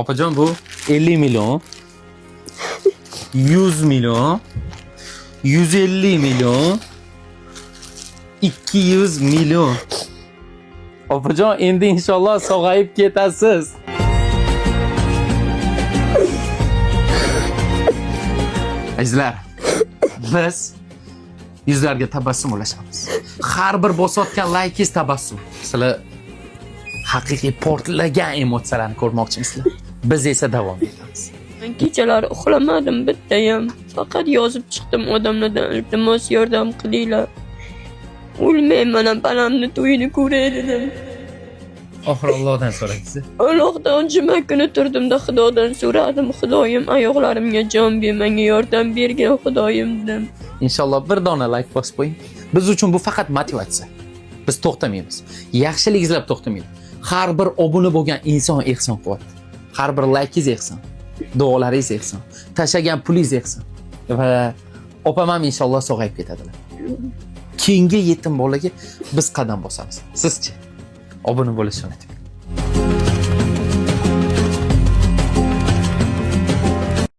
Opajon, bu 50 million, 100 million, 150 million, 200 million. Opajon, endi inshaalloh sog'ayib ketasiz. Azizlar, biz yuzlarga tabassum ulashamiz. Har bir bosayotgan laykingiz tabassum. Sizlar haqiqiy portlagan emotsiyalarni ko'rmoqchimisizlar? Biz esa davom etamiz. Men kechalari uxlamadim bittayam. Faqat yozib chiqdim odamlardan, iltimos, yordam qilinglar. O'lmayman, ham balamni to'yini ko'ray dedim. Oxiri Allohdan so'raysiz. Allohdan juma kuni turdimda Xudodan so'radim. Xudoyim, oyoqlarimga jon ber, menga yordam bergin Xudoyim dedim. Inshaalloh bir dona layk bosib qo'ying. Biz uchun bu faqat motivatsiya. Biz to'xtamaymiz. Yaxshilik izlab to'xtamaydi. Har bir obuna bo'lgan inson ehson qilyapti. Har bir laykingiz ehson. Duolaringiz ehson. Tashlagan pulingiz ehson. Va opam ham inshaalloh sog'ayib ketadilar. Keyingi yetim bolaga biz qadam bosamiz. Sizchi? Obuna bo'lishni unutmang.